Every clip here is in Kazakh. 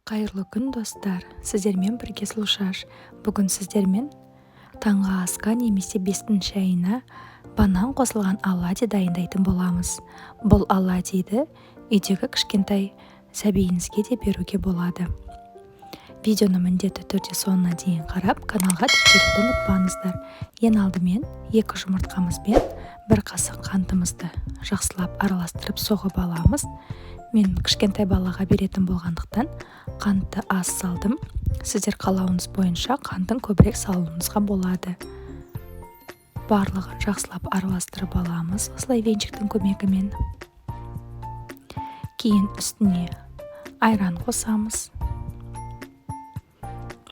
Қайырлы күн, достар! Сіздермен бірге Сұлушаш. Бүгін сіздермен таңғы асқа немесе бестің шайына банан қосылған оладьи дайындайтын боламыз. Бұл оладьиді үйдегі кішкентай сәбиіңізге де беруге болады. Видеоны міндетті түрде соңына дейін қарап, каналға тіркелуді ұмытпаңыздар. Ең алдымен 2 жұмыртқамызбен 1 қасық қантымызды жақсылап араластырып соғып аламыз. Мен кішкентай балаға беретін болғандықтан қантты аз салдым. Сіздер қалауыңыз бойынша қантын көбірек салуыңызға болады. Барлығын жақсылап араластырып аламыз осылай венчиктің көмегімен. Кейін үстіне айран қосамыз.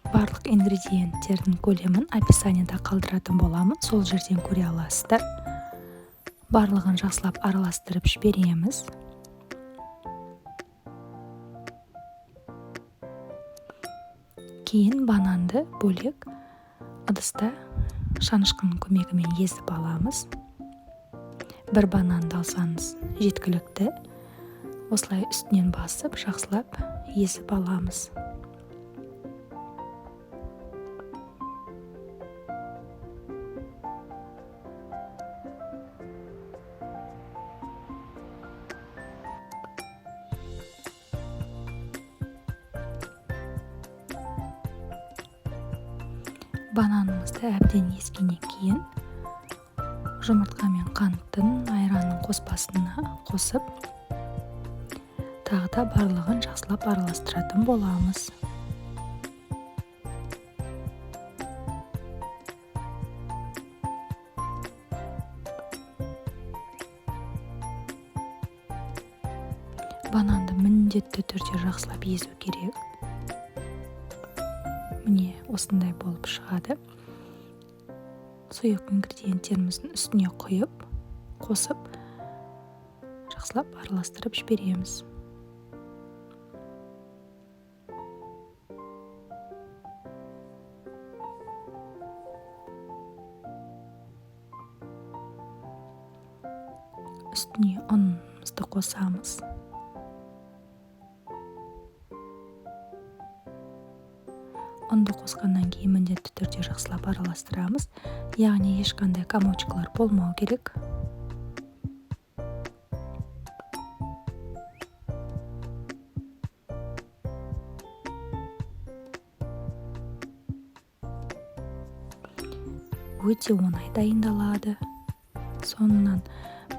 Барлық ингредиенттердің көлемін описаниеда қалдыратын боламын, сол жерден көре аласыздар. Барлығын жақсылап араластырып жібереміз. Кейін бананды бөлек ыдыста шанышқының көмегімен езіп аламыз. Бір бананды алсаңыз жеткілікті. Осылай үстінен басып жақсылап езіп аламыз. Бананымызды әбден езгеннен кейін жұмыртқа мен қанттың, айранның қоспасына қосып, тағы да барлығын жақсылап араластыратын боламыз. Бананды міндетті түрде жақсылап езу керек. Міне осындай болып шығады. Сұйық ингредиенттеріміздің үстіне құйып, қосып, жақсылап араластырып жібереміз. Үстіне ұнымызды қосамыз. Ұнды қосқаннан кейін міндетті түрде жақсылап араластырамыз, яғни ешқандай комочкалар болмау керек. Өте оңай дайындалады. Соңынан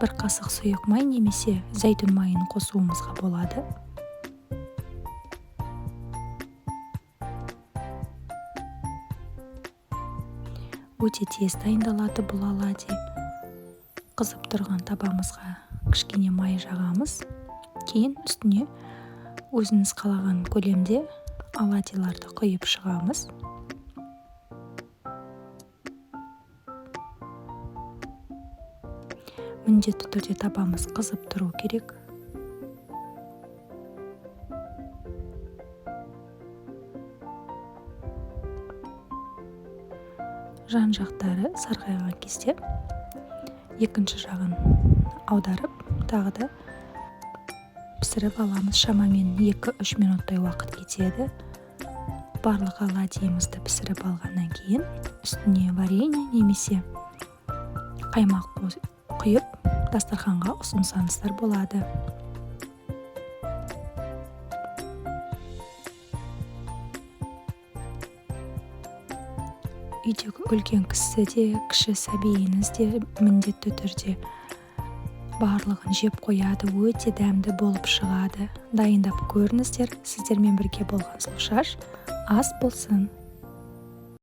бір қасық сұйық май немесе зәйтүн майын қосуымызға болады. Өте тез дайындалады бұл оладьи. Қызып тұрған табамызға кішкене май жағамыз. Кейін үстіне өзіңіз қалаған көлемде оладьиларды құйып шығамыз. Міндетті түрде табамыз қызып тұру керек. Жан жақтары сарғайған кезде екінші жағын аударып, тағы да пісіріп аламыз. Шамамен 2-3 минуттай уақыт кетеді. Барлық оладьимызды пісіріп алғаннан кейін үстіне варенье немесе қаймақ құйып дастарханға ұсынсаңыздар болады. Үйдегі үлкен кісі де, кіші сәбиіңіз де міндетті түрде барлығын жеп қояды, өте дәмді болып шығады. Дайындап көріңіздер. Сіздермен бірге болған Сұлушаш. Ас болсын.